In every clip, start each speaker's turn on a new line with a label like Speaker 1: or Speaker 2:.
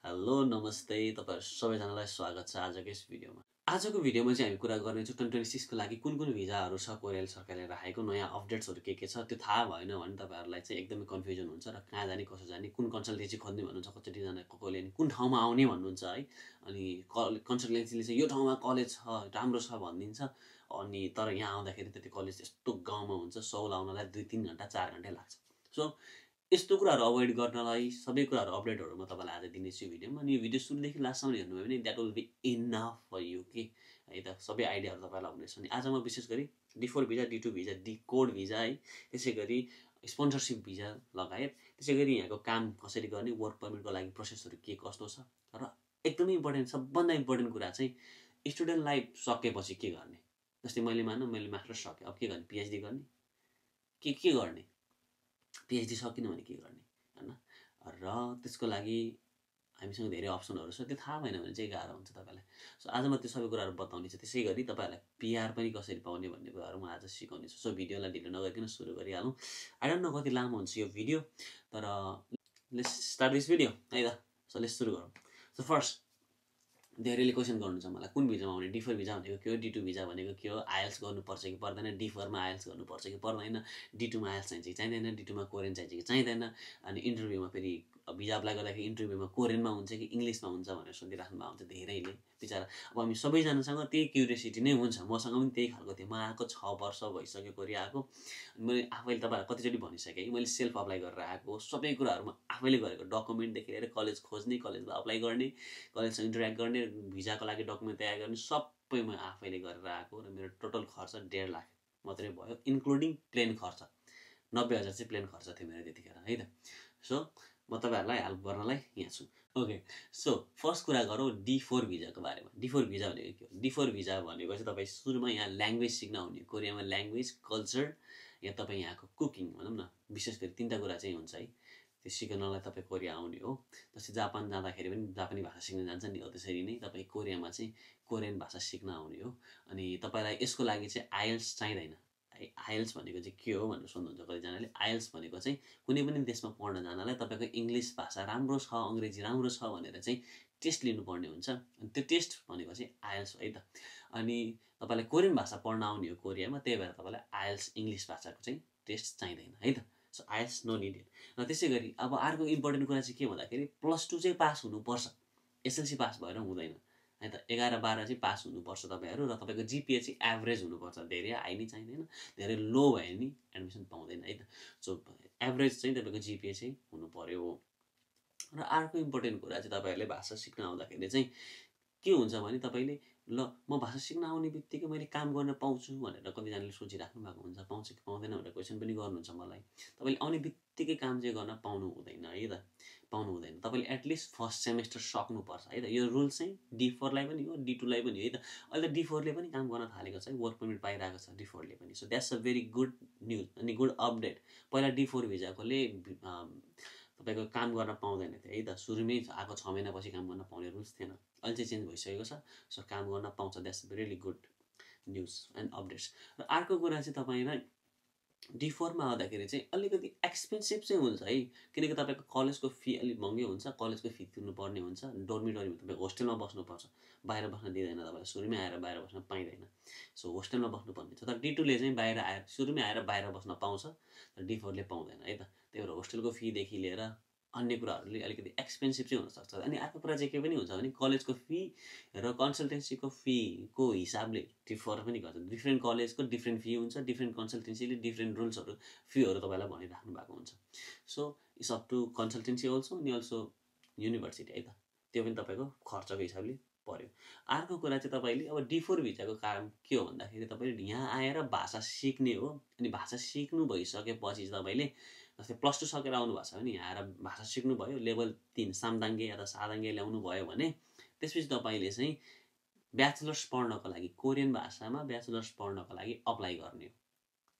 Speaker 1: Hello नमस्ते तपाईहरु सबैजनालाई स्वागत छ आजको यस भिडियोमा। आजको भिडियोमा चाहिँ हामी कुरा गर्नेछौँ 2026 को लागि कुन भिजाहरु छ कोरियाली सरकारले राखेको नयाँ अपडेट्सहरु के छ त्यो थाहा भएन भने तपाईहरुलाई चाहिँ एकदमै कन्फ्युजन हुन्छ र कहाँ जाने कसो जाने कुन कन्सल्टेन्सी खोज्ने भन्नुहुन्छ कति जना कोले नि कुन ठाउँमा आउने भन्नुहुन्छ है। अनि कन्सल्टेन्सीले चाहिँ यो ठाउँमा कलेज छ राम्रो छ भनिदिन्छ अनि तर यहाँ आउँदाखेरि त्यति कलेज यस्तो गाउँमा हुन्छ सौल आउनलाई 2-3 घण्टा 4 घण्टा लाग्छ। सो यस्तो कुराहरु अभोइड गर्नलाई सबै कुराहरु अपडेटहरु म तपाईलाई आज दिनेछु भिडियोमा। अनि यो भिडियो सुरुदेखि लास्टसम्म हेर्नुभयो भने that will be enough for you के है त सबै आइडियाहरु तपाईलाई हुनेछ। अनि आज म विशेष गरी D4 visa, D2 visa, D code visa है त्यसैगरी स्पोन्सरशिप भिजा लगायत त्यसैगरी यहाँको काम कसरी गर्ने वर्क परमिटको लागि प्रोसेसहरु के कस्तो छ र एकदमै इम्पोर्टेन्ट सबभन्दा इम्पोर्टेन्ट कुरा चाहिँ स्टुडेन्ट लाइफ सकेपछि के गर्ने। जस्तै मैले मास्टर्स सके अब के गर्ने पीएचडी गर्ने के गर्ने पीएचडी सकिनु भने के गर्ने हैन र त्यसको लागि हामीसँग धेरै अप्सनहरु छ त्यो थाहा भएन भने चाहिँ गाह्रो हुन्छ तपाईलाई। सो आज म त्यो सबै कुराहरु बताउने छु त्यसैगरी तपाईहरुलाई पीआर पनि कसरी पाउने भन्ने कुराहरु म आज सिकाउने छु। सो भिडियोलाई ढिलो नगरिकन सुरु गरिहालौं। आई डोन्ट नो कति लामो हुन्छ यो भिडियो तर लेट्स स्टार्ट दिस भिडियो है त। सो लेट्स सुरु गरौँ। सो फर्स्ट धेरैले क्वेशन गर्नुहुन्छ मलाई कुन भिजामा आउने D4 भिजा भनेको के हो D2 भिजा भनेको के हो आइएल्स गर्नुपर्छ कि पर्दैन D4 मा आइएल्स गर्नुपर्छ कि पर्दैन D2 मा आइएल्स चाहिन्छ कि चाहिँदैन D2 मा कोरियन चाहिन्छ कि चाहिँदैन अनि इन्टरभ्युमा फेरि भिजा अप्लाई गर्दाखेरि इन्टरभ्युमा कोरियनमा हुन्छ कि इंग्लिशमा हुन्छ भनेर सोधिराख्नु भएको हुन्छ धेरैले बिचारा। अब हामी सबैजनासँग त्यही क्युरियोसिटी नै हुन्छ मसँग पनि त्यही खालको थियो। म आएको 6 वर्ष भइसक्यो कोरिया आएको अनि मैले आफैले तपाईहरुलाई कतिचोटी भनिसके मैले सेल्फ अप्लाई गरेर आएको सबै कुराहरु म आफैले गरेको डकुमेन्टदेखि लिएर कलेज खोज्ने कलेजमा अप्लाई गर्ने कलेजसँग इन्टरेक्ट गर्ने भिजाको लागि डकुमेन्ट तयार गर्ने सबै म आफैले गरेर आएको र मेरो टोटल खर्च 1.5 लाख मात्रै भयो इन्क्लुडिङ प्लेन खर्च 90,000 चाहिँ प्लेन खर्च थियो मेरो त्यतिखेर है त। सो म तपाईहरुलाई हेल्प गर्नलाई यहाँ छु। ओके सो फर्स्ट कुरा गरौँ D4 भिजाको बारेमा। D4 भिजा भनेको के हो D4 भिजा भनेको चाहिँ तपाई सुरुमा यहाँ ल्याङ्ग्वेज सिक्न आउने कोरियामा ल्याङ्ग्वेज कल्चर या तपाई यहाँको कुकिङ भनौं न विशेष गरी तीनटा कुरा चाहिँ हुन्छ है त्यो सिक्नलाई तपाई कोरिया आउने हो। जस्तै जापान जाँदाखेरि पनि जापानी भाषा सिक्न जान्छ नि हो त्यसरी नै तपाई कोरियामा चाहिँ कोरियन भाषा सिक्न आउने हो। अनि तपाईलाई यसको लागि चाहिँ आइएल्स चाहिँदैन। आइएल्स भनेको चाहिँ के हो भनेर सोध्नुहुन्छ कतिजनाले। आइएल्स भनेको चाहिँ कुनै पनि देशमा पढ्न जानलाई तपाईको इंग्लिश भाषा राम्रो छ अंग्रेजी राम्रो छ भनेर चाहिँ टेस्ट लिनुपर्ने हुन्छ। अनि त्यो टेस्ट भनेको चाहिँ आइएल्स है त। अनि तपाईलाई कोरियन भाषा पढ्न आउने हो कोरियामा त्यही भएर तपाईलाई आइएल्स इंग्लिश भाषाको चाहिँ टेस्ट चाहिँदैन है त। So IELTS no needed. र त्यसैगरी अब अर्को इम्पोर्टेन्ट कुरा चाहिँ के भन्दाखेरि +2 चाहिँ पास हुनुपर्छ एसएलसी पास भएर हुँदैन है त। 11-12 चाहिँ पास हुनुपर्छ तपाईहरु र तपाईको जीपीए चाहिँ एभरेज हुनुपर्छ धेरै हाई नि चाहिँदैन धेरै लो भए नि एडमिसन पाउँदैन है त। सो एभरेज चाहिँ तपाईको जीपीए चाहिँ हुनु पर्यो। र अर्को इम्पोर्टेन्ट कुरा चाहिँ तपाईहरुले भाषा सिक्न आउँदाखेरि चाहिँ के हुन्छ भने तपाईले ल म भाषा सिक्न आउने बित्तिकै मैले काम गर्न पाउँछु भनेर कतिजनाले सोचिराख्नु भएको हुन्छ पाउँछ कि पाउँदैन भनेर क्वेशन पनि गर्नुहुन्छ मलाई। तपाईले आउने बित्तिकै काम चाहिँ गर्न पाउनु हुँदैन है त पाउनु हुँदैन। तपाईले एटलिस्ट फर्स्ट सेमेस्टर सक्नुपर्छ है त। यो रुल चाहिँ D4 लाई पनि हो D2 लाई पनि है त। अहिले D4 ले पनि काम गर्न थालेको छ वर्क परमिट पाइरहेको छ D4 ले पनि। So that's a very good news अनि गुड अपडेट। पहिला D4 भिजाकोले तपाईको काम गर्न पाउँदैन थियो है त सुरुमै आएको 6 महिनापछि काम गर्न पाउने रुल्स थिएन अहिले चाहिँ चेन्ज भइसकेको छ। सो काम गर्न पाउँछ that's really good news and updates. र अर्को कुरा चाहिँ तपाईलाई D4 मा आउँदाखेरि चाहिँ अलिकति एक्सपेन्सिभ चाहिँ हुन्छ है किनकि तपाईको कलेजको फी अलि महँगै हुन्छ कलेजको फी तिर्नुपर्ने हुन्छ डोर्मिटरीमा तपाई होस्टेलमा बस्नुपर्छ बाहिर बस्न दिँदैन तपाईलाई सुरुमै आएर बाहिर बस्न पाइदैन। सो होस्टेलमा बस्नुपर्ने छ तर D2 ले चाहिँ बाहिर आएर सुरुमै आएर बाहिर बस्न पाउँछ तर D4 ले पाउँदैन है त। त्यही भएर होस्टेलको फी देखि लिएर अन्य कुराहरुले अलिकति एक्सपेन्सिभ चाहिँ हुन सक्छ। अनि अर्को कुरा चाहिँ के पनि हुन्छ भने कलेजको फी र कन्सल्टेन्सीको फी को हिसाबले डिफर पनि गर्छ। डिफ्रेन्ट कलेजको डिफ्रेन्ट फी हुन्छ डिफ्रेन्ट कन्सल्टेन्सीले डिफ्रेन्ट रुल्सहरु फीहरु तपाईलाई भनिराख्नु भएको हुन्छ। So it's up to consultancy also अनि अल्सो युनिभर्सिटी है त त्यो पनि तपाईको खर्चको हिसाबले पर्यो। अर्को कुरा चाहिँ तपाईले अब D4 भिजाको काम के हो भन्दाखेरि तपाईले यहाँ आएर भाषा सिक्ने हो अनि भाषा सिक्नु भइसकेपछि तपाईले जस्तै +2 सकेर आउनु भएको छ भने यहाँ आएर भाषा सिक्नु भयो लेभल 3 सामदाङ्गे या त सादाङ्गे ल्याउनु भयो भने त्यसपछि तपाईले चाहिँ ब्याचलर्स पढ्नको लागि कोरियन भाषामा ब्याचलर्स पढ्नको लागि अप्लाई गर्ने हो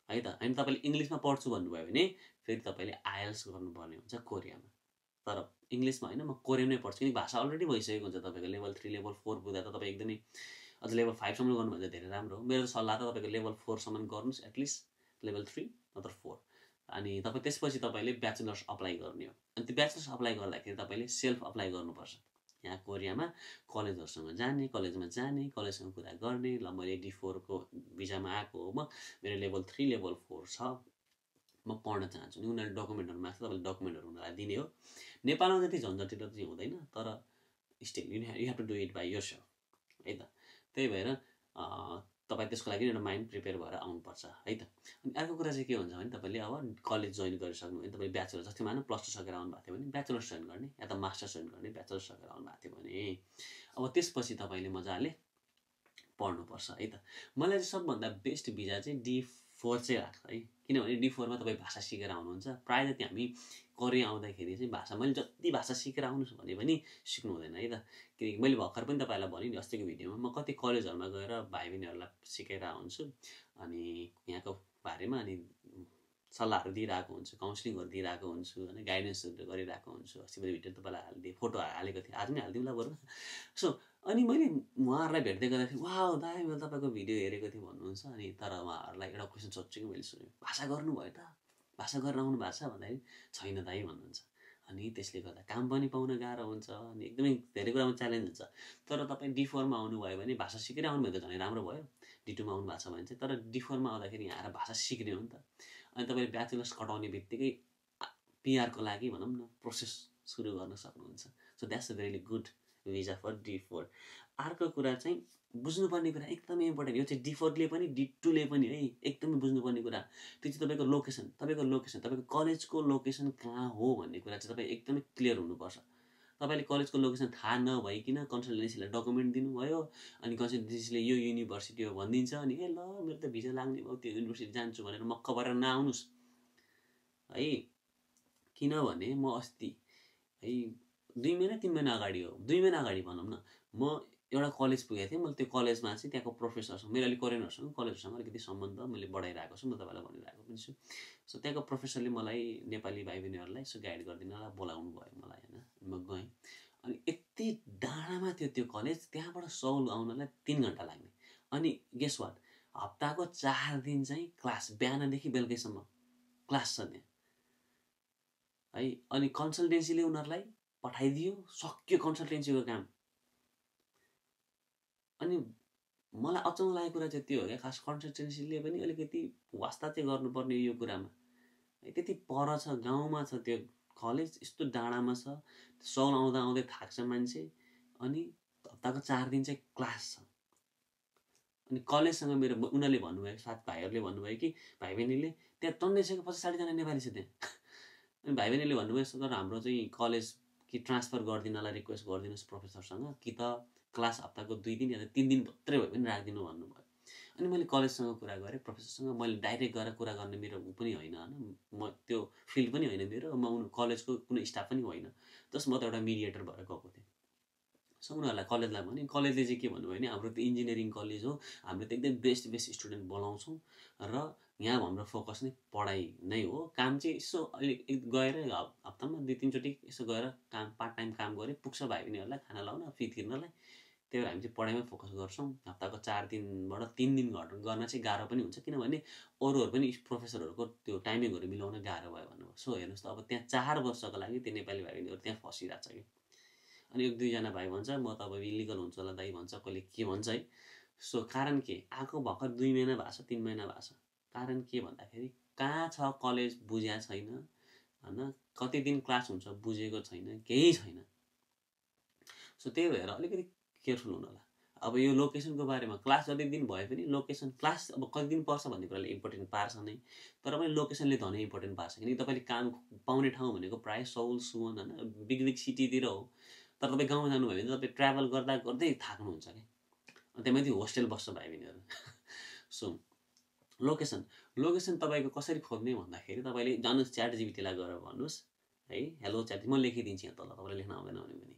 Speaker 1: है त। अनि तपाईले इंग्लिशमा पढ्छु भन्नुभयो भने फेरि तपाईले आइएल्स गर्नुपर्ने हुन्छ कोरियामा तर इंग्लिशमा हैन म कोरियनमै पढ्छु किनकि भाषा अलरेडी भइसकेको हुन्छ तपाईको लेभल 3 लेभल 4 पुग्दा त तपाई एकदमै अझ लेभल 5 सम्म गर्नु भने धेरै राम्रो हो। मेरो सल्लाह त तपाईको लेभल 4 सम्म गर्नुस् एटलिस्ट लेभल 3 नत्र 4 अनि तपाई त्यसपछि तपाईले ब्याचलर्स अप्लाई गर्ने हो। अनि त्यो ब्याचलर्स अप्लाई गर्दाखेरि तपाईले सेल्फ अप्लाई गर्नुपर्छ यहाँ कोरियामा कलेजहरुसँग जाने, कलेजमा जाने, कलेजसँग कुरा गर्ने, ल मैले D4 को भिजामा आएको हो म, मेरो लेभल 3 लेभल 4 छ, म पढ्न चाहन्छु नि, उनीहरूले डकुमेन्टहरु माग्छ, तपाईँले डकुमेन्टहरु उनीहरूलाई दिने हो। नेपालमा जति झन्झटिलो चाहिँ हुँदैन, तर still you have to do it by yourself है त। त्यही भएर तपाईँ त्यसको लागि एउटा माइन्ड प्रिपेयर भएर आउनुपर्छ है त। अनि अर्को कुरा चाहिँ के हुन्छ भने तपाईँले अब कलेज जोइन गरिसक्नु भने तपाईँले ब्याचलर जस्तै मानौँ +2 सकेर आउनुभएको थियो भने ब्याचलर्स जोइन गर्ने, या त मास्टर्स जोइन गर्ने, ब्याचलर्स सकेर आउनुभएको थियो भने अब त्यसपछि तपाईँले मजाले पढ्नुपर्छ है त। मलाई चाहिँ सबभन्दा बेस्ट भिजा चाहिँ D4 चाहिँ लाग्छ है, किनभने D4 मा तपाईँ भाषा सिकेर आउनुहुन्छ। प्रायः जति हामी कोरिया आउँदाखेरि चाहिँ भाषा, मैले जति भाषा सिकेर आउनुहोस् भने पनि सिक्नु हुँदैन है त। किनकि मैले भर्खर पनि तपाईँलाई भने नि अस्तिको भिडियोमा, म कति कलेजहरूमा गएर भाइ बहिनीहरूलाई सिकाएर आउँछु अनि यहाँको बारेमा अनि सल्लाहहरू दिइरहेको हुन्छु, काउन्सिलिङहरू दिइरहेको हुन्छु होइन, गाइडेन्सहरू गरिरहेको हुन्छु। अस्तिको भिडियो तपाईँलाई हालिदिएँ, फोटो हालेको थिएँ, आज पनि हालिदिउँला बरु। सो अनि मैले उहाँहरूलाई भेट्दै गर्दाखेरि वाउ दाइ मैले तपाईँको भिडियो हेरेको थिएँ भन्नुहुन्छ। अनि तर उहाँहरूलाई एउटा क्वेसन सोध्छु कि मैले सुने, भाषा गर्नुभयो त, भाषा गरेर आउनु भएको छ भन्दाखेरि छैन दाइ भन्नुहुन्छ। अनि त्यसले गर्दा काम पनि पाउन गाह्रो हुन्छ अनि एकदमै धेरै कुरामा च्यालेन्ज हुन्छ। तर तपाईँ D4 मा आउनुभयो भने भाषा सिकेर आउनुभयो त झन् राम्रो भयो। D2 मा आउनु भएको छ भने चाहिँ, तर D4 मा आउँदाखेरि यहाँ आएर भाषा सिक्ने हो नि त। अनि तपाईँले ब्याचलर्स कटाउने बित्तिकै PR को लागि भनौँ न प्रोसेस सुरु गर्न सक्नुहुन्छ। So that's a very good visa for D4। अर्को कुरा चाहिँ बुझ्नुपर्ने कुरा एकदमै इम्पोर्टेन्ट, यो चाहिँ D4 ले पनि D2 ले पनि है, एकदमै बुझ्नुपर्ने कुरा त्यो चाहिँ तपाईँको लोकेसन, तपाईँको कलेजको लोकेसन कहाँ हो भन्ने कुरा चाहिँ तपाईँ एकदमै क्लियर हुनुपर्छ। तपाईँले कलेजको लोकेसन थाहा नभइकन कन्सल्टेन्सीलाई डकुमेन्ट दिनुभयो अनि कन्सल्टेन्सीले यो युनिभर्सिटी हो भनिदिन्छ अनि ए ल मेरो त भिजा लाग्ने भयो त्यो युनिभर्सिटी जान्छु भनेर मक्क परेर नआउनुहोस् है। किनभने म अस्ति है 2 महिना 3 महिना अगाडि हो, 2 महिना अगाडि भनौँ न, म एउटा कलेज पुगेको थिएँ। मैले त्यो कलेजमा चाहिँ त्यहाँको प्रोफेसरसँग, मेरो अलिक कोरियनहरूसँग कलेजहरूसँग अलिकति सम्बन्ध मैले बढाइरहेको छु, म तपाईँलाई भनिरहेको पनि छु। सो त्यहाँको प्रोफेसरले मलाई नेपाली भाइ बहिनीहरूलाई यसो गाइड गरिदिनलाई बोलाउनु भयो मलाई होइन, म गएँ। अनि यति डाँडामा थियो त्यो कलेज, त्यहाँबाट सौल आउनलाई 3 घन्टा लाग्ने। अनि गेस वाट, हप्ताको 4 दिन चाहिँ क्लास, बिहानदेखि बेलुकैसम्म क्लास छ त्यहाँ है। अनि कन्सल्टेन्सीले उनीहरूलाई पठाइदियो, सक्यो कन्सल्टेन्सीको काम। अनि मलाई अचम्म लागेको कुरा चाहिँ त्यो हो क्या, खास कन्सल्टेन्सीले पनि अलिकति वास्ता चाहिँ गर्नुपर्ने यो कुरामा है। त्यति पर छ, गाउँमा छ त्यो कलेज, यस्तो डाँडामा छ, सौल आउँदा आउँदै थाक्छ मान्छे। अनि हप्ताको 4 दिन चाहिँ क्लास छ। अनि कलेजसँग मेरो उनीहरूले भन्नुभयो, साथ भाइहरूले भन्नुभयो कि भाइ बहिनीले त्यहाँ टन्नै छ 50-60 जना नेपाली छ त्यहाँ। अनि भाइ बहिनीले भन्नुभयो यस्तो तर हाम्रो चाहिँ कलेज कि ट्रान्सफर गरिदिनलाई रिक्वेस्ट गरिदिनुहोस् प्रोफेसरसँग, कि त क्लास हप्ताको 2 दिन या त 3 दिन मात्रै भए पनि राखिदिनु भन्नुभयो। अनि मैले कलेजसँग कुरा गरेँ, प्रोफेसरसँग। मैले डाइरेक्ट गएर कुरा गर्ने मेरो ऊ पनि होइन होइन, म त्यो फिल्ड पनि होइन मेरो, म कलेजको कुनै स्टाफ पनि होइन, जस्ट म त एउटा मिडिएटर भएर गएको थिएँ। सो उनीहरूलाई कलेजलाई भने, कलेजले चाहिँ के भन्नुभयो भने हाम्रो त इन्जिनियरिङ कलेज हो, हाम्रो त एकदम बेस्ट स्टुडेन्ट बोलाउँछौँ र यहाँ हाम्रो फोकस नै पढाइ नै हो। काम चाहिँ यसो अहिले गएर हप्तामा 2-3 चोटि यसो गएर काम पार्ट टाइम काम गरे पुग्छ भाइ बहिनीहरूलाई खाना लाउन, फी तिर्नलाई। त्यही भएर हामी चाहिँ पढाइमै फोकस गर्छौँ। हप्ताको 4 दिनबाट 3 दिन गर्न चाहिँ गाह्रो पनि हुन्छ, किनभने अरूहरू पनि प्रोफेसरहरूको त्यो टाइमिङहरू मिलाउन गाह्रो भयो भन्नुभयो। सो हेर्नुहोस् त, अब त्यहाँ 4 वर्षको लागि त्यो नेपाली भाइ बहिनीहरू त्यहाँ फसिरहेको छ कि। अनि 1-2 जना भाइ भन्छ म त अब इलिगल हुन्छ होला दाइ भन्छ, कहिले के भन्छ है। सो कारण के, आएको भर्खर 2 महिना भएको छ, 3 महिना भएको छ। कारण के भन्दाखेरि कहाँ छ कलेज बुझेको छैन होइन, कति दिन क्लास हुन्छ बुझेको छैन, केही छैन। सो त्यही भएर अलिकति केयरफुल हुनु होला। अब यो लोकेसनको बारेमा क्लास जति दिन भए पनि लोकेसन, क्लास अब कति दिन पर्छ भन्ने कुराले इम्पोर्टेन्ट पार्छ नै, तर पनि लोकेसनले धनै इम्पोर्टेन्ट पार्छ। किनकि तपाईँले काम पाउने ठाउँ भनेको प्रायः सौल, सुवन होइन, बिग सिटीतिर हो। तर तपाईँ गाउँ जानुभयो भने तपाईँ ट्राभल गर्दा गर्दै थाक्नुहुन्छ क्या। अनि त्यहाँमाथि होस्टेल बस्छ भाइ बहिनीहरू। सो लोकेसन तपाईँको कसरी खोज्ने भन्दाखेरि तपाईँले जानुहोस् ChatGPT-लाई गएर भन्नुहोस् है, हेलो च्याट, म लेखिदिन्छु यहाँ तल, तपाईँले लेख्न आउँदैन भने पनि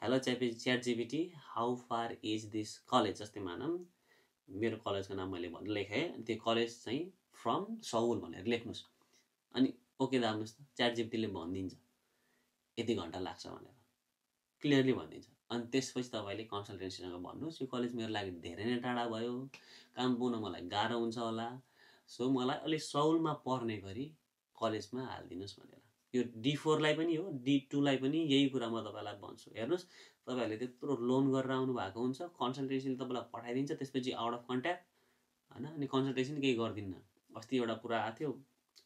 Speaker 1: hello ChatGPT how far is this college, जस्तै मानौँ मेरो कलेजको नाम मैले लेखेँ, त्यो कलेज चाहिँ फ्रम सौल भनेर लेख्नुहोस्। अनि ओके दाब्नुहोस् त, ChatGPT-ले भनिदिन्छ यति घन्टा लाग्छ भनेर, क्लियरली भनिदिन्छ। अनि त्यसपछि तपाईँले कन्सल्टेन्सीसँग भन्नुहोस् यो कलेज मेरो लागि धेरै नै टाढा भयो, काम पाउन मलाई गाह्रो हुन्छ होला, सो मलाई अलिक सौलमा पर्ने गरी कलेजमा हालिदिनुहोस् भनेर। यो D4 लाई पनि हो, D2 लाई पनि यही कुरा म तपाईँलाई भन्छु। हेर्नुहोस्, तपाईँहरूले त्यत्रो लोन गरेर आउनु भएको हुन्छ, कन्सल्टेन्सीले तपाईँलाई पठाइदिन्छ, त्यसपछि आउट अफ कन्ट्याक्ट होइन, अनि कन्सल्टेसन केही गर्दिन्न। अस्ति एउटा कुरा आएको थियो,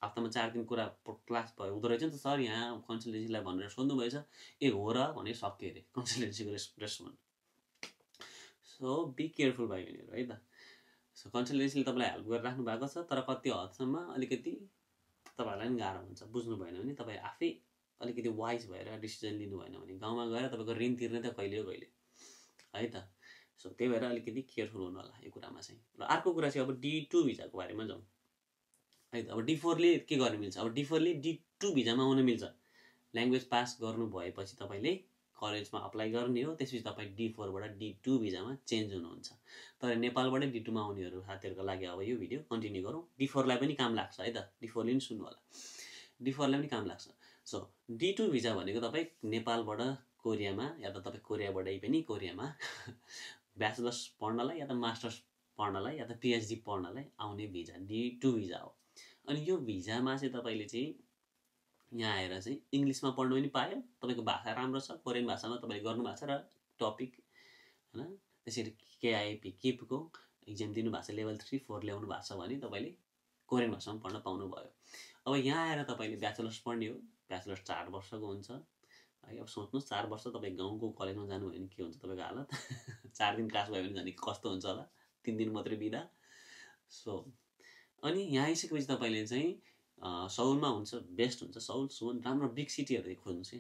Speaker 1: हप्तामा 4 दिन कुरा क्लास भयो हुँदो रहेछ नि त सर, यहाँ कन्सल्टेन्सीलाई भनेर सोध्नुभएछ, ए हो र भने सक्यो अरे कन्सल्टेन्सीको रेस्पोन्ड। सो बी केयरफुल भाइ बहिनीहरू है त। सो कन्सल्टेन्सीले तपाईँलाई हेल्प गरिराख्नु भएको छ, तर कति हदसम्म अलिकति तपाईँहरूलाई पनि गाह्रो हुन्छ। बुझ्नु भएन भने तपाईँ आफै अलिकति वाइज भएर डिसिजन लिनु भएन भने गाउँमा गएर तपाईँको ऋण तिर्ने त कहिले हो कहिले है त। सो त्यही भएर अलिकति केयरफुल हुनु होला यो कुरामा चाहिँ। र अर्को कुरा चाहिँ अब D2 भिजाको बारेमा जाउँ है त। अब D4 ले के गर्न मिल्छ? अब D4 ले D2 भिजामा आउन मिल्छ। ल्याङ्ग्वेज पास गर्नु भएपछि तपाईँले कलेजमा अप्लाई गर्ने हो, त्यसपछि तपाईँ D4 बाट D2 भिजामा चेन्ज हुनुहुन्छ। तर नेपालबाटै D2 मा आउनेहरू साथीहरूको लागि अब यो भिडियो कन्टिन्यू गरौँ। D4 लाई पनि काम लाग्छ है त, D4 ले पनि सुन्नु होला, D4 लाई पनि काम लाग्छ। सो D2 भिजा भनेको तपाईँ नेपालबाट कोरियामा या त तपाईँ कोरियाबाटै पनि कोरियामा ब्याचलर्स पढ्नलाई या त मास्टर्स पढ्नलाई या त PhD पढ्नलाई आउने भिजा D2 भिजा हो। अनि यो भिजामा चाहिँ तपाईँले चाहिँ यहाँ आएर चाहिँ इङ्ग्लिसमा पढ्नु पनि पायो, तपाईँको भाषा राम्रो छ, कोरियन भाषामा तपाईँले गर्नुभएको छ र टपिक होइन, त्यसरी KIP किपको इक्जाम दिनुभएको छ, लेभल 3, 4 ल्याउनु भएको छ भने तपाईँले कोरियन भाषामा पढ्न पाउनुभयो। अब यहाँ आएर तपाईँले ब्याचलर्स पढ्ने हो, ब्याचलर्स 4 वर्षको हुन्छ है। अब सोच्नुहोस् 4 वर्ष तपाईँ गाउँको कलेजमा जानुभयो भने के हुन्छ तपाईँको हालत 4 दिन क्लास भयो भने झन् कस्तो हुन्छ होला, 3 दिन मात्रै बिदा। सो अनि यहाँ आइसकेपछि तपाईँले चाहिँ सौलमा हुन्छ, बेस्ट हुन्छ, सौल, सुन राम्रो बिग सिटीहरू खोज्नुहोस् कि।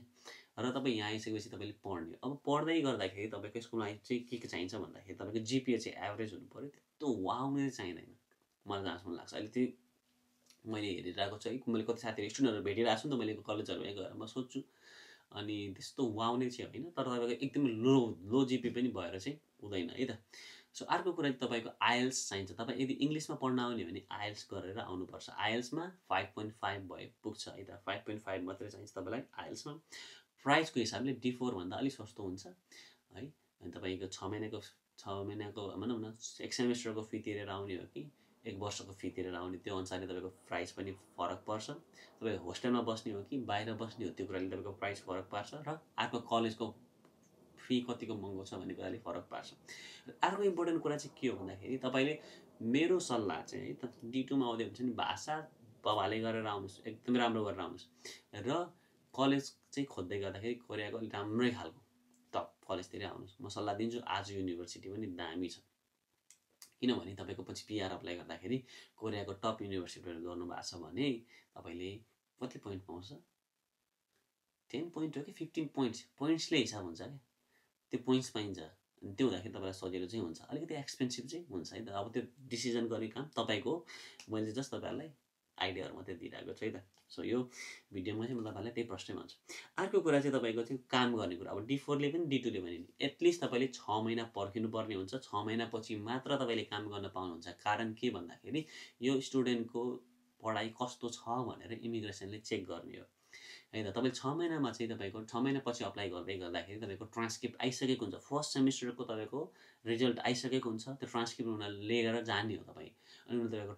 Speaker 1: र तपाईँ यहाँ आइसकेपछि तपाईँले पढ्ने हो। अब पढ्दै गर्दाखेरि तपाईँको स्कुलमा चाहिँ के चाहिन्छ भन्दाखेरि तपाईँको GPA चाहिँ एभरेज हुनु पऱ्यो, त्यस्तो वाउ नै चाहिँदैन मलाई जहाँसम्म लाग्छ। अहिले त्यो मैले हेरिरहेको छु है, मैले कति साथीहरू स्टुडेन्टहरू भेटिरहेको छु नि त मैले कलेजहरूमा गएर म सोध्छु, अनि त्यस्तो वाउ नै चाहिँ होइन, तर तपाईँको एकदमै लो GPA पनि भएर चाहिँ हुँदैन है त। सो अर्को कुरा चाहिँ तपाईँको IELTS चाहिन्छ। तपाईँ यदि इङ्ग्लिसमा पढ्न आउने हो भने IELTS गरेर आउनुपर्छ। IELTSमा 5.5 भए पुग्छ है त, 5.5 मात्रै चाहिन्छ तपाईँलाई IELTSमा। प्राइसको हिसाबले D4 भन्दा अलिक सस्तो हुन्छ है। अनि तपाईँको 6 महिनाको भनौँ न 1 सेमेस्टरको फी तिरेर आउने हो कि 1 वर्षको फी तिरेर आउने, त्यो अनुसारले तपाईँको प्राइस पनि फरक पर्छ। तपाईँ होस्टेलमा बस्ने हो कि बाहिर बस्ने हो त्यो कुराले तपाईँको प्राइस फरक पार्छ, र अर्को कलेजको फी कतिको महँगो छ भन्ने कुराले फरक पार्छ। अर्को इम्पोर्टेन्ट कुरा चाहिँ के हो भन्दाखेरि तपाईँले मेरो सल्लाह चाहिँ है त D2 मा आउँदै हुन्छ नि भाषा बवाले गरेर आउनुहोस्, एकदमै राम्रो गरेर आउनुहोस्, र कलेज चाहिँ खोज्दै गर्दाखेरि कोरियाको अलिक राम्रै खालको टप कलेजतिर आउनुहोस्। म सल्लाह दिन्छु, आज युनिभर्सिटी पनि दामी छ, किनभने तपाईँको पछि PR अप्लाई गर्दाखेरि कोरियाको टप युनिभर्सिटीहरू गर्नुभएको छ भने तपाईँले कति पोइन्ट पाउँछ, 10 पोइन्ट हो कि 15 पोइन्ट्सले हिसाब हुन्छ क्या, त्यो पोइन्ट्स पाइन्छ। अनि त्यो हुँदाखेरि तपाईँलाई सजिलो चाहिँ हुन्छ, अलिकति एक्सपेन्सिभ चाहिँ हुन्छ है त। अब त्यो डिसिजन गर्ने काम तपाईँको, मैले जस्ट तपाईँहरूलाई आइडियाहरू मात्रै दिइरहेको छु है त। सो यो भिडियोमा चाहिँ म तपाईँलाई त्यही प्रश्नै भन्छु। अर्को कुरा चाहिँ तपाईँको चाहिँ काम गर्ने कुरा। अब D4 ले पनि D2 ले पनि एटलिस्ट तपाईँले 6 महिना पर्खिनु पर्ने हुन्छ, 6 महिनापछि मात्र तपाईँले काम गर्न पाउनुहुन्छ। कारण के भन्दाखेरि यो स्टुडेन्टको पढाइ कस्तो छ भनेर इमिग्रेसनले चेक गर्ने हो है त। तपाईँले 6 महिनामा चाहिँ तपाईँको 6 महिनापछि अप्लाई गर्दै गर्दाखेरि तपाईँको ट्रान्सक्रिप्ट आइसकेको हुन्छ, फर्स्ट सेमिस्टरको तपाईँको रिजल्ट आइसकेको हुन्छ, त्यो ट्रान्सक्रिप्ट उनीहरूले लिएर जाने हो तपाईँ। अनि उनीहरूले तपाईँको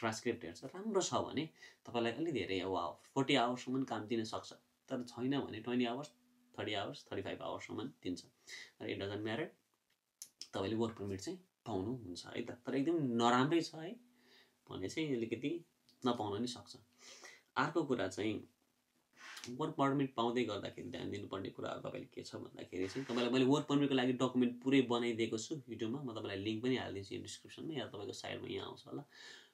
Speaker 1: ट्रान्सक्रिप्ट हेर्छ, राम्रो छ भने तपाईँलाई अलि धेरै 40 आवर्ससम्म काम दिन सक्छ, तर छैन भने 20 आवर्स, 30 आवर्स, 35 आवर्ससम्म दिन्छ। तर इट डजन्ट म्याटर, तपाईँले वर्क पर्मिट चाहिँ पाउनुहुन्छ है त। तर एकदम नराम्रै छ है भने चाहिँ अलिकति नपाउन नि सक्छ। अर्को कुरा चाहिँ वर्क पर्मिट पाउँदै गर्दाखेरि ध्यान दिनुपर्ने कुराहरू तपाईँले के छ भन्दाखेरि चाहिँ तपाईँलाई मैले वर्क पर्मिटको लागि डकुमेन्ट पुरै बनाइदिएको छु युट्युबमा, म तपाईँलाई लिङ्क पनि हालिदिन्छु यो डिस्क्रिप्सनमा, या तपाईँको साइडमा यहाँ आउँछ होला,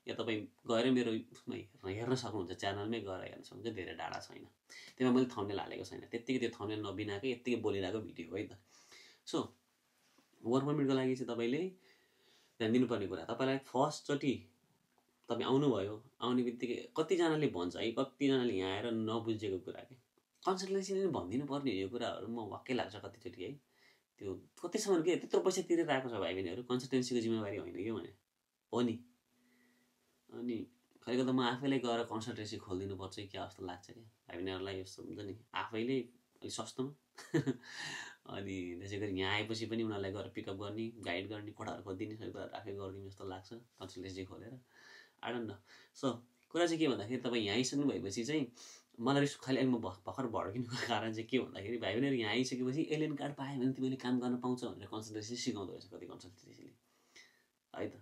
Speaker 1: या तपाईँ गएर मेरो उसमै हेर्न सक्नुहुन्छ, च्यानलमै गएर हेर्न सक्नुहुन्छ, धेरै डाटा छैन त्यसमा, मैले थम्बनेल हालेको छैन, त्यत्तिकै त्यो थम्बनेल नबिनाकै यत्तिकै बोलिरहेको भिडियो हो है त। सो वर्क पर्मिटको लागि चाहिँ तपाईँले ध्यान दिनुपर्ने कुरा, तपाईँलाई फर्स्टचोटि तपाईँ आउनुभयो, आउने बित्तिकै कतिजनाले भन्छ है, कतिजनाले यहाँ आएर नबुझेको कुरा के कन्सल्टेन्सीले भनिदिनु पर्ने यो कुराहरू, म वाक्कै लाग्छ कतिचोटि है। त्यो कतिसम्म के त्यत्रो पैसा तिरेर आएको छ भाइ बहिनीहरू, कन्सल्टेन्सीको जिम्मेवारी होइन कि भने हो नि। अनि कहिले त म आफैले गएर कन्सल्टेन्सी खोलिदिनु पर्छ कि क्या जस्तो लाग्छ क्या भाइ बहिनीहरूलाई, यस्तो हुन्छ नि आफैले अलिक सस्तोमा अनि त्यसै गरी यहाँ आएपछि पनि उनीहरूलाई गएर पिकअप गर्ने, गाइड गर्ने, कोठाहरू खोजिदिने, सबै कुराहरू आफै गरिदिनु जस्तो लाग्छ कन्सल्टेन्सी खोलेर। I don't know. सो कुरा चाहिँ के भन्दाखेरि तपाईँ यहाँ आइसक्नु भएपछि चाहिँ मलाई रिस खालि म भर्खर भड्किनुको कारण चाहिँ के भन्दाखेरि भाइ बहिनीहरू यहाँ आइसकेपछि एलियन कार्ड पायो भने तिमीले काम गर्न पाउँछ भनेर कन्सल्टेन्सी सिकाउँदो रहेछ कति कन्सल्टेन्सीले है त।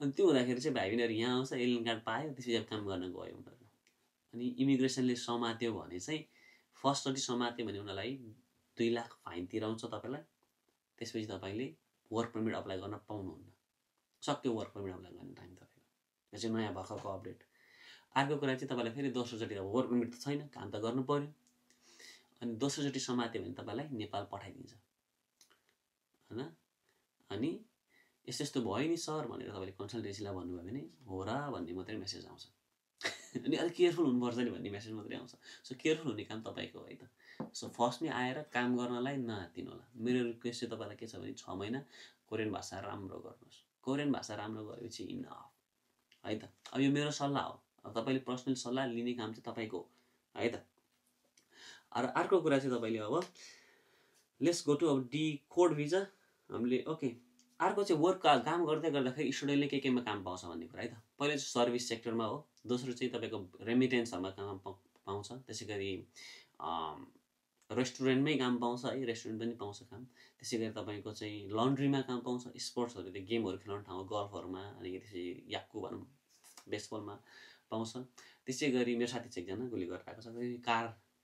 Speaker 1: अनि त्यो हुँदाखेरि चाहिँ भाइ बहिनीहरू यहाँ आउँछ एलियन कार्ड पायो त्यसपछि अब काम गर्न गयो उनीहरू। अनि इमिग्रेसनले समात्यो भने चाहिँ फर्स्टचोटि समात्यो भने उनीहरूलाई 2 लाख फाइन तिराउँछ तपाईँलाई। त्यसपछि तपाईँले वर्क पर्मिट अप्लाई गर्न पाउनुहुन्न। सक्यो वर्क पर्मिट अप्लाई गर्ने टाइम तपाईँको। यो चाहिँ नयाँ भर्खरको अपडेट। अर्को कुरा चाहिँ तपाईँलाई फेरि दोस्रोचोटि अब वर्क पर्मिट त छैन, काम त गर्नु पर्यो। अनि दोस्रोचोटि समात्यो भने तपाईँलाई नेपाल पठाइदिन्छ होइन। अनि यस्तो यस्तो भयो नि सर भनेर तपाईँले कन्सल्टेन्सीलाई भन्नुभयो भने हो र भन्ने मात्रै मेसेज आउँछ। अनि अलिक केयरफुल हुनुपर्छ नि भन्ने मेसेज मात्रै आउँछ। सो केयरफुल हुने काम तपाईँको है त। सो फर्स्टमै आएर काम गर्नलाई नआत्तिनु होला। मेरो रिक्वेस्ट चाहिँ तपाईँलाई के छ भने 6 महिना कोरियन भाषा राम्रो गर्नुहोस्। कोरियन भाषा राम्रो गरेपछि इनफ है त। अब यो मेरो सल्लाह हो, अब तपाईँले पर्सनल सल्लाह लिने काम चाहिँ तपाईँको है त। र अर्को कुरा चाहिँ तपाईँले अब लेट्स गो टु अब डी कोड भिजा हामीले ओके। अर्को चाहिँ वर्क काम गर्दै गर्दाखेरि स्टुडेन्टले केमा काम पाउँछ भन्ने कुरा है त। पहिलो चाहिँ सर्भिस सेक्टरमा हो, दोस्रो चाहिँ तपाईँको रेमिटेन्सहरूमा काम पाउँछ, त्यसै गरी रेस्टुरेन्टमै काम पाउँछ है, रेस्टुरेन्ट पनि पाउँछ काम। त्यसै गरी तपाईँको चाहिँ लन्ड्रीमा काम पाउँछ, स्पोर्ट्सहरू त्यो गेमहरू खेलाउने ठाउँमा गल्फहरूमा, अनि त्यसपछि याक्कु भनौँ बेसबलमा पाउँछ। त्यसै गरी मेरो साथी चाहिँ एकजना गोली गरेर आएको छ,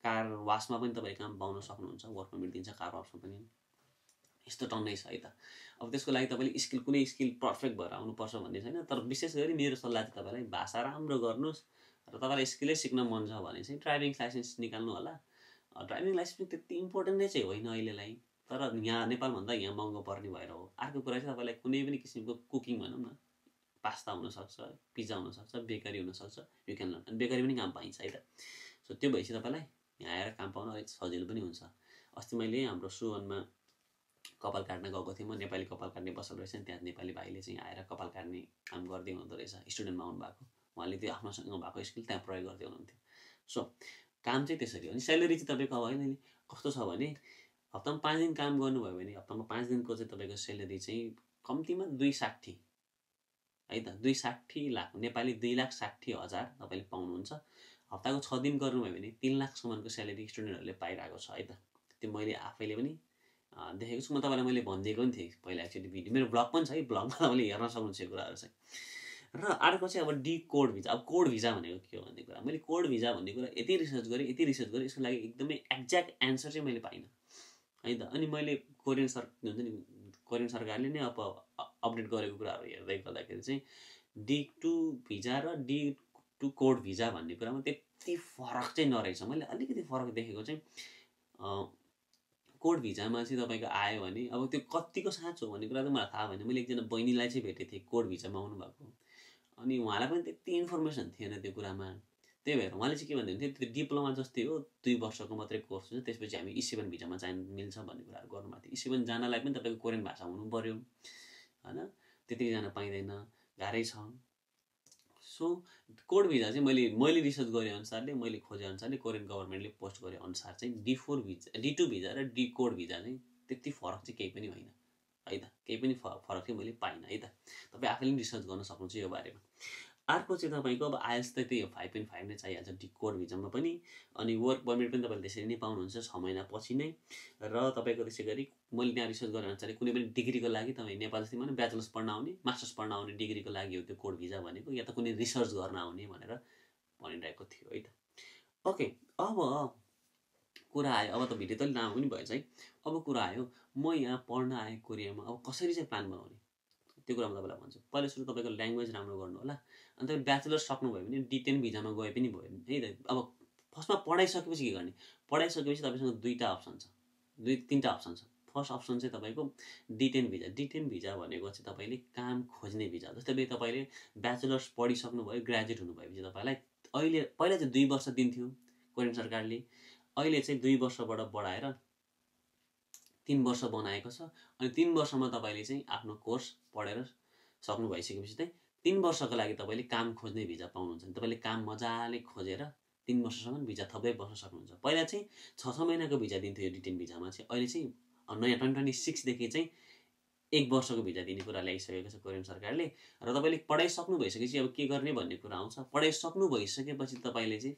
Speaker 1: कार वासमा पनि तपाईँ काम पाउन सक्नुहुन्छ, वर्क पर्मिट दिन्छ कार वासमा पनि। यस्तो टन्नै छ है त। अब त्यसको लागि तपाईँले स्किल कुनै स्किल पर्फेक्ट भएर आउनुपर्छ भन्ने छैन, तर विशेष गरी मेरो सल्लाह चाहिँ तपाईँलाई भाषा राम्रो गर्नुहोस् र तपाईँलाई स्किलै सिक्न मन छ भने चाहिँ ड्राइभिङ लाइसेन्स निकाल्नु होला। ड्राइभिङ लाइसेन्स पनि त्यति इम्पोर्टेन्ट नै चाहिँ होइन अहिलेलाई, तर यहाँ नेपालभन्दा यहाँ महँगो पर्ने भएर हो। अर्को कुरा चाहिँ तपाईँलाई कुनै पनि किसिमको कुकिङ भनौँ न, पास्ता हुनसक्छ, पिज्जा हुनसक्छ, बेकरी हुनसक्छ, यु क्यान लर्न। बेकरी पनि काम पाइन्छ है त। सो त्यो भएपछि तपाईँलाई यहाँ आएर काम पाउन अलिक सजिलो पनि हुन्छ। अस्ति मैले हाम्रो सुवनमा कपाल काट्न गएको थिएँ, म नेपाली कपाल काट्ने बसेको रहेछ नि, त्यहाँ नेपाली भाइले चाहिँ आएर कपाल काट्ने काम गर्दै हुँदो रहेछ, स्टुडेन्टमा आउनु भएको। उहाँले त्यो आफ्नोसँग भएको स्किल त्यहाँ प्रयोग गर्दै हुनुहुन्थ्यो। सो काम चाहिँ त्यसरी हो। अनि स्यालेरी चाहिँ तपाईँको अब होइन कस्तो छ भने हप्तामा 5 दिन काम गर्नुभयो भने हप्तामा 5 दिनको चाहिँ तपाईँको स्यालेरी चाहिँ कम्तीमा 260 है त, 260 लाख नेपाली 2,60,000 तपाईँले पाउनुहुन्छ। हप्ताको 6 दिन गर्नुभयो भने 3 लाखसम्मको स्यालेरी स्टुडेन्टहरूले पाइरहेको छ है त। त्यो मैले आफैले पनि देखेको छु। म तपाईँलाई मैले भनिदिएको पनि थिएँ पहिला एक्चुअली भिडियो, मेरो ब्लग पनि छ है, ब्लगमा तपाईँले हेर्न सक्नुहुन्छ यो कुराहरू चाहिँ। र अर्को चाहिँ अब डी कोड भिजा। अब कोड भिजा भनेको के हो भन्ने कुरा, मैले कोड भिजा भन्ने कुरा यति रिसर्च गरेँ यसको लागि एकदमै एक्ज्याक्ट एन्सर चाहिँ मैले पाइनँ है त। अनि मैले कोरियन सरकारले नै अब अपडेट गरेको कुराहरू हेर्दै गर्दाखेरि चाहिँ D2 भिजा र D2 कोड भिजा भन्ने कुरामा त्यति फरक चाहिँ नरहेछ। मैले अलिकति फरक देखेको चाहिँ कोड भिजामा चाहिँ तपाईँको आयो भने अब त्यो कतिको साँचो भन्ने कुरा त मलाई थाहा भएन। मैले एकजना बहिनीलाई चाहिँ भेटेको थिएँ कोड भिजामा आउनुभएको, अनि उहाँलाई पनि त्यति इन्फर्मेसन थिएन त्यो कुरामा। त्यही भएर उहाँले चाहिँ के भन्नुहुन्थ्यो, त्यो डिप्लोमा जस्तै हो, 2 वर्षको मात्रै कोर्स हुन्छ, त्यसपछि हामी E7 भिजामा मिल्छ भन्ने कुराहरू गर्नुभएको थियो। E7 जानलाई पनि तपाईँको कोरियन भाषा हुनु पऱ्यो होइन, त्यति जान पाइँदैन, गाह्रै छ। सो कोड भिजा चाहिँ मैले रिसर्च गरे अनुसारले, मैले खोजे अनुसारले, कोरियन गभर्मेन्टले पोस्ट गरे अनुसार चाहिँ D2 भिजा र डी कोड भिजा चाहिँ त्यति फरक चाहिँ केही पनि होइन है त। केही पनि फरक चाहिँ मैले पाइनँ है त। तपाईँ आफैले पनि रिसर्च गर्न सक्नुहुन्छ यो बारेमा। अर्को चाहिँ तपाईँको अब आइएल्स त त्यही हो, 5.5 नै चाहिहाल्छ डी कोड भिजामा पनि। अनि वर्क पर्मिट पनि तपाईँले त्यसरी नै पाउनुहुन्छ 6 महिनापछि नै। र तपाईँको त्यसै गरी मैले त्यहाँ रिसर्च गरे अनुसार कुनै पनि डिग्रीको लागि तपाईँ नेपाल जस्तै भने ब्याचलर्स पढ्न आउने, मास्टर्स पढ्न आउने डिग्रीको लागि हो त्यो कोड भिजा भनेको, या त कुनै रिसर्च गर्न आउने भनेर भनिरहेको थियो है त। ओके, अब कुरा आयो, अब त भिडियो त अलिक लामो पनि भएछ है। अब कुरा आयो म यहाँ पढ्न आएँ कोरियामा, अब कसरी चाहिँ प्लान बनाउने त्यो कुरा म तपाईँलाई भन्छु। पहिला सुरु तपाईँको ल्याङ्ग्वेज राम्रो गर्नु होला। अनि तपाईँ ब्याचलर्स सक्नुभयो भने D10 भिजामा गए पनि भयो है त। अब फर्स्टमा पढाइसकेपछि के गर्ने, पढाइसकेपछि तपाईँसँग 2टा अप्सन छ, 2-3टा अप्सन छ। फर्स्ट अप्सन चाहिँ तपाईँको D10 भिजा। D10 भिजा भनेको चाहिँ तपाईँले काम खोज्ने भिजा। जस्तै तपाईँले ब्याचलर्स पढिसक्नुभयो, ग्रेजुएट हुनुभएपछि तपाईँलाई अहिले पहिला चाहिँ 2 वर्ष दिन्थ्यो कोरियन सरकारले, अहिले चाहिँ 2 वर्षबाट बढाएर 3 वर्ष बनाएको छ। अनि 3 वर्षमा तपाईँले चाहिँ आफ्नो कोर्स पढेर सक्नु भइसकेपछि चाहिँ 3 वर्षको लागि तपाईँले काम खोज्ने भिजा पाउनुहुन्छ। तपाईँले काम मजाले खोजेर 3 वर्षसम्म भिजा थप्दै बस्न सक्नुहुन्छ। पहिला चाहिँ 6 महिनाको भिजा दिन्थ्यो यो D10 भिजामा चाहिँ। अहिले चाहिँ नयाँ 2026 देखि चाहिँ 1 वर्षको भिजा दिने कुरा ल्याइसकेको छ कोरियन सरकारले। र तपाईँले पढाइसक्नु भइसकेपछि अब के गर्ने भन्ने कुरा आउँछ। पढाइसक्नु भइसकेपछि तपाईँले चाहिँ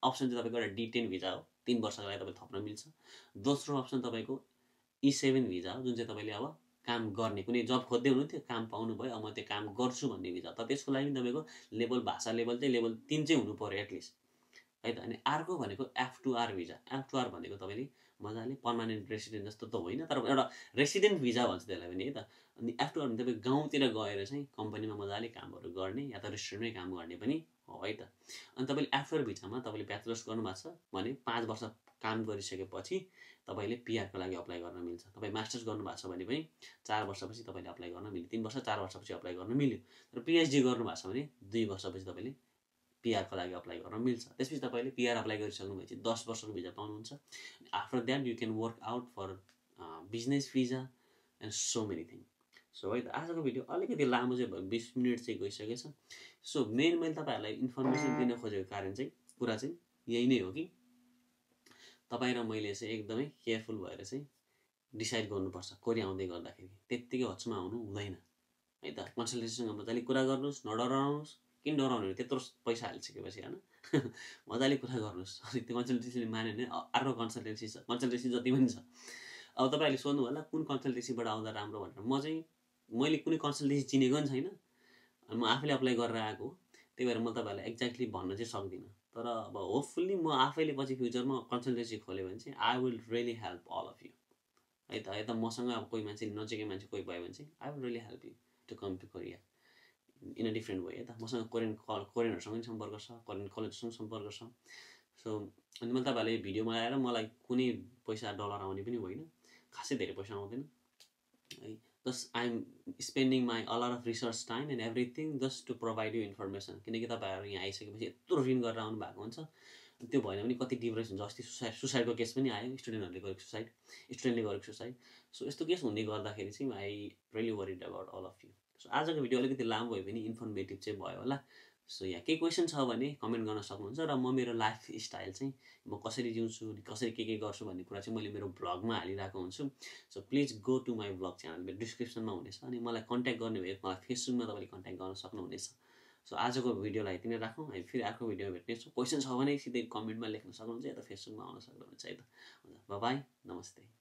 Speaker 1: अप्सन चाहिँ तपाईँको एउटा D10 भिजा हो, 3 वर्षको लागि तपाईँ थप्न मिल्छ। दोस्रो अप्सन तपाईँको E7 भिजा हो, जुन चाहिँ तपाईँले अब काम गर्ने, कुनै जब खोज्दै हुनुहुन्थ्यो, काम पाउनुभयो, अब म त्यो काम गर्छु भन्ने भिजा। त त्यसको लागि तपाईँको लेभल, भाषा लेभल चाहिँ लेभल 3 चाहिँ हुनु पऱ्यो एटलिस्ट, है त। अनि अर्को भनेको F2R भिजा। F2R भनेको तपाईँले मजाले पर्मानेन्ट रेसिडेन्ट जस्तो त होइन, तर एउटा रेसिडेन्ट भिजा भन्छ त्यसलाई पनि, है त। अनि F2R भने तपाईँ गाउँतिर गएर चाहिँ कम्पनीमा मजाले कामहरू गर्ने या त रेस्टुरेन्टमै काम गर्ने पनि हो, है त। अनि तपाईँले F2R भिजामा तपाईँले ब्याचलर्स गर्नुभएको छ भने 5 वर्ष काम गरिसकेपछि तपाईँले पिआरको लागि अप्लाई गर्न मिल्छ। तपाईँ मास्टर्स गर्नुभएको छ भने पनि 4 वर्षपछि तपाईँले अप्लाई गर्न मिल्यो, 3 वर्ष 4 वर्षपछि अप्लाई गर्न मिल्यो। तर पिएचडी गर्नुभएको छ भने 2 वर्षपछि तपाईँले पिआरको लागि अप्लाई गर्न मिल्छ। त्यसपछि तपाईँले पिआर अप्लाई गरिसक्नुभएपछि 10 वर्षको भिजा पाउनुहुन्छ। After that you can work out for business visa and so many thing. So है त, आजको भिडियो अलिकति लामो चाहिँ भयो, 20 मिनट चाहिँ गइसकेछ। सो मैले तपाईँहरूलाई इन्फर्मेसन दिन खोजेको कारण चाहिँ कुरा चाहिँ यही नै हो कि तपाईँ र मैले चाहिँ एकदमै केयरफुल भएर चाहिँ डिसाइड गर्नुपर्छ कोरिया आउँदै गर्दाखेरि। त्यत्तिकै हचमा आउनु हुँदैन, है त। कन्सल्टेन्सीसँग मजाले कुरा गर्नुहोस्, नडराउनुहोस्। किन डराउनु, त्यत्रो पैसा हालिसकेपछि होइन मजाले कुरा गर्नुहोस्। अनि त्यो कन्सल्टेन्सीले मान्यो भने अर्को कन्सल्टेन्सी छ, कन्सल्टेन्सी जति पनि छ। अब तपाईँहरूले सोध्नु होला कुन कन्सल्टेन्सीबाट आउँदा राम्रो भनेर। मैले कुनै कन्सल्टेन्सी चिनेको पनि छैन, अनि म आफैले अप्लाई गरेर आएको हो। त्यही भएर म तपाईँहरूलाई एक्ज्याक्टली भन्न चाहिँ सक्दिनँ। तर अब होपफुल्ली म आफैले पछि फ्युचरमा कन्सल्टेन्सी खोल्यो भने चाहिँ I will really help all of you, है त। यता मसँग अब कोही मान्छे, नजिकै मान्छे कोही भयो भने चाहिँ I will really help you to come to Korea in a different way, है त। मसँग कोरियनहरूसँग पनि सम्पर्क छ, कोरियन कलेजसँग सम्पर्क छ। सो अनि मैले तपाईँहरूले भिडियोमा आएर मलाई कुनै पैसा डलर आउने पनि होइन, खासै धेरै पैसा आउँदैन, है। Just I am spending my a lot of research time and everything just to provide you information. किनकि तपाईँहरू यहाँ आइसकेपछि यत्रो ऋण गरेर आउनु भएको हुन्छ, त्यो भएन भने कति डिप्रेस हुन्छ। अस्ति सुसाइडको केस पनि आयो, स्टुडेन्टहरूले गरेको स्टुडेन्टले गरेको सुसाइड। सो यस्तो केस हुँदै गर्दाखेरि चाहिँ I really worried about all of you. So आजको भिडियो अलिकति लामो भयो भने इन्फर्मेटिभ चाहिँ भयो होला। सो यहाँ केही क्वेसन छ भने कमेन्ट गर्न सक्नुहुन्छ। र म मेरो लाइफ स्टाइल चाहिँ म कसरी जिउँछु, कसरी के गर्छु भन्ने कुरा चाहिँ मैले मेरो भ्लगमा हालिरहेको हुन्छु। So please go to my vlog channel, मेरो डिस्क्रिप्सनमा हुनेछ। अनि मलाई कन्ट्याक्ट गर्ने भए मलाई फेसबुकमा तपाईँले कन्ट्याक्ट गर्न सक्नुहुनेछ। सो आजको भिडियोलाई यति नै राखौँ, हामी फेरि अर्को भिडियोमा भेट्नेछौँ। क्वेसन छ भने सिधै कमेन्टमा लेख्न सक्नुहुन्छ या त फेसबुकमा आउन सक्नुहुन्छ, है त। हुन्छ, बाई, नमस्ते।